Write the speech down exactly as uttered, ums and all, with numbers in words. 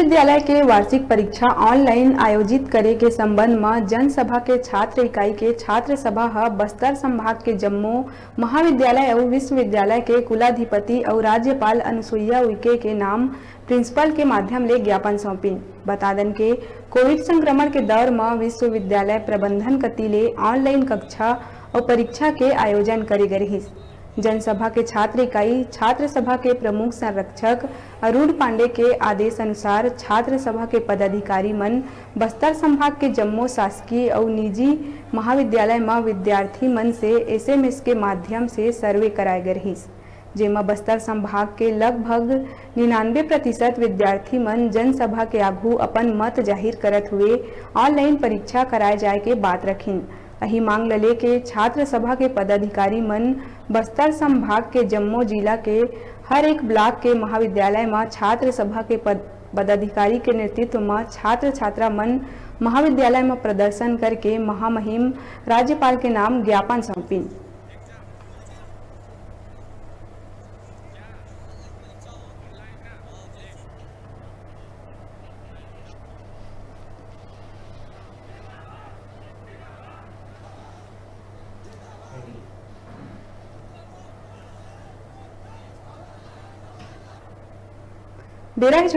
विश्वविद्यालय के वार्षिक परीक्षा ऑनलाइन आयोजित करे के संबंध म जनसभा के छात्र इकाई के छात्र सभा ह बस्तर संभाग के जम्मो महाविद्यालय अउ विश्वविद्यालय के कुलाधिपति अउ राज्यपाल अनुसुईया उइके के नाम प्रिंसिपल के माध्यम ले ज्ञापन सौंपिन। बता दन के कोविड संक्रमण के दौर म विश्वविद्यालय प्रबंधन कति ले ऑनलाइन कक्षा अउ परीक्षा के आयोजन करे गे रिहिस। जनसभा के छात्र इकाई छात्र सभा के प्रमुख संरक्षक अरुण पांडे के आदेश अनुसार छात्र सभा के पदाधिकारी मन बस्तर संभाग के जम्मो शासकीय अउ निजी महाविद्यालय म विद्यार्थी मन से एसएमएस के माध्यम से सर्वे कराए गे रिहिस, जेमा बस्तर संभाग के लगभग निन्यानवे प्रतिशत विद्यार्थी मन जनसभा के आघू अपन मत जाहिर करत हुए ऑनलाइन परीक्षा कराए जाए के बात रखिन। अही मांग ल लेके छात्र सभा के पदाधिकारी मन बस्तर संभाग के जम्मो जिला के हर एक ब्लॉक के महाविद्यालय म छात्र सभा के पद-, पदाधिकारी के नेतृत्व म छात्र छात्रा मन महाविद्यालय म प्रदर्शन करके महामहिम राज्यपाल के नाम ज्ञापन सौंपिन। बेरा हे